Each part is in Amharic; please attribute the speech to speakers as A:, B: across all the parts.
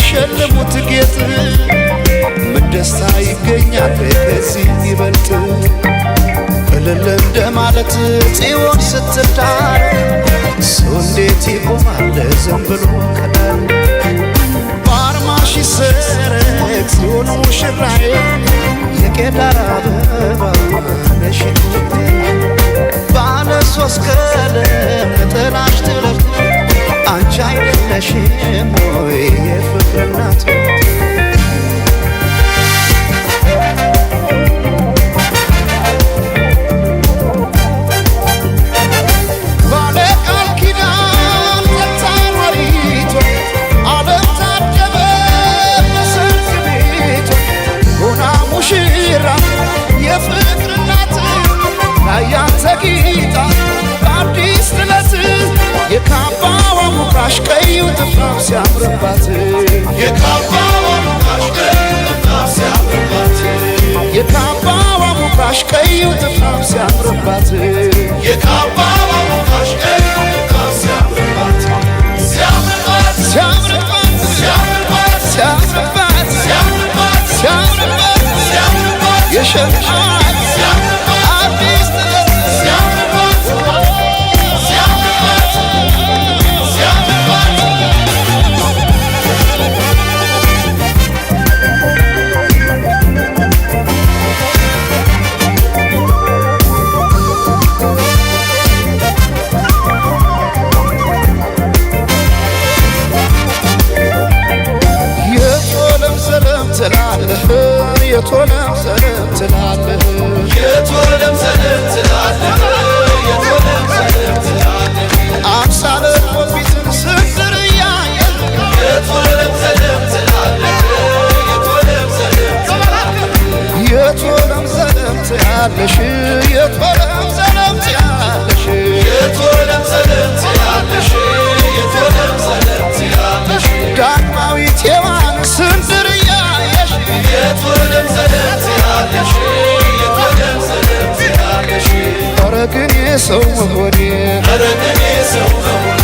A: ሸልሙት ጌጥ ምን ደስታ ይገኛል ከዚህ ይበልጥ? እልል እንደማለት ጽዮን ስትዳር ሰው እንዴት ይቆማል ዝም ብሎ ከዳር? ባርማሽ ይሰረቅ ጽዮን ሙሽራዬ የቄዳር አበባ ነሽ ባለ ሶስት ቀለም ጥላሽ ትለብቶ አንቺ አይደለሽም ወይ የፍቅር እናት? ባለ ቃል ኪዳን ተታማሪቷ ዓለም ታጀበ በሰርግ ቤቷ ሆና ሙሽራ የፍቅር እናት ላያት ተጊጣ በአዲስ ጥለት የካባዋ ሙካሽ ቀዩ ጥፍራም ሲያምርባት
B: የካባዋ ሙካሽ ቀዩ ጥፍራም ሲያምርባት
A: የካባዋ ሙካሽ ቀዩ ጥፍራም ሲያምርባት
B: የካባዋ ሙካሽ ቀዩ ጥፍራም ሲያምርባት ሲያምርባት
A: ሲያምርባት
B: ሲያምርባት
A: ሲያምርባት
B: ሲያምርባት
A: ሲያምርባት
B: ሲያምርባት
A: የሸማት
B: ሲያምርባት
A: አዲስ ጥለት
B: ሲያምርባት ሲያምርባት ሲያምርባት።
A: የቶለም ሰለም ትላለህ የቶለም ሰለም ትላለህ
B: የቶለም ሰለም ትላለህ የቶለም ሰለም ትላለህ
A: አምሳለ ቆቢትን ስንዝር እያየህ
B: የቶለም ሰለም ትላለህ የቶለም ሰለም ትላለህ
A: የቶለም ሰለም ትያለሽ የቶለም ሰለም ትያለሽ
B: የቶለም ሰለም ትያለሽ የቶለም ሰለም ትያለሽ
A: ዳግማዊት ሔዋን ስንዝር እያየሽ
B: የቶለም ሰለም ትያለሽ የቶለም ሰለም ትያለሽ።
A: ኧረ ግን የሰው መሆኔ
B: ኧረ ግን የሰው መሆኔ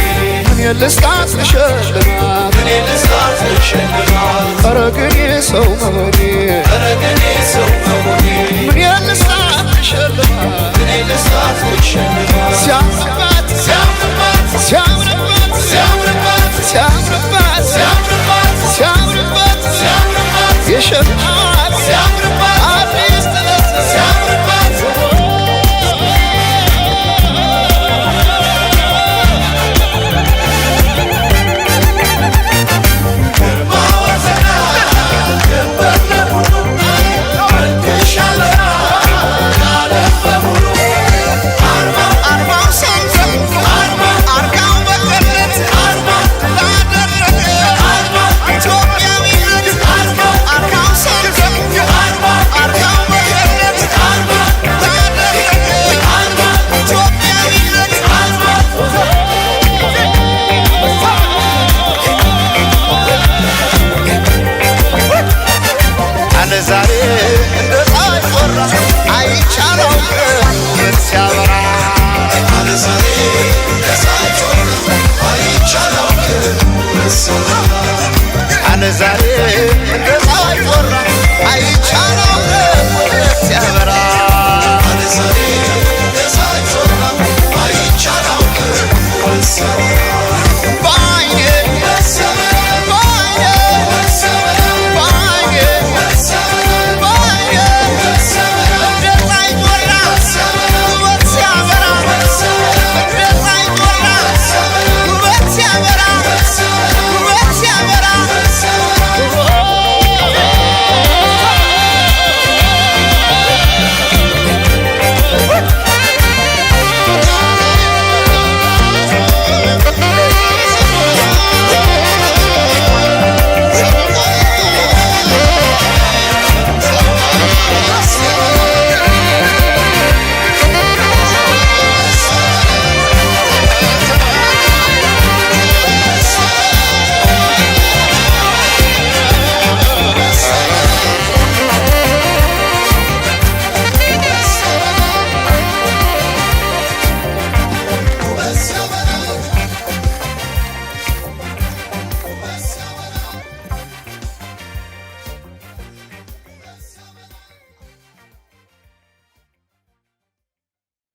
A: ምን ልስጣት ልሸልማት
B: እኔ ልስጣት ልሸልማት
A: ኧረ ግን የሰው መሆኔ
B: ኧረ ግን የሰው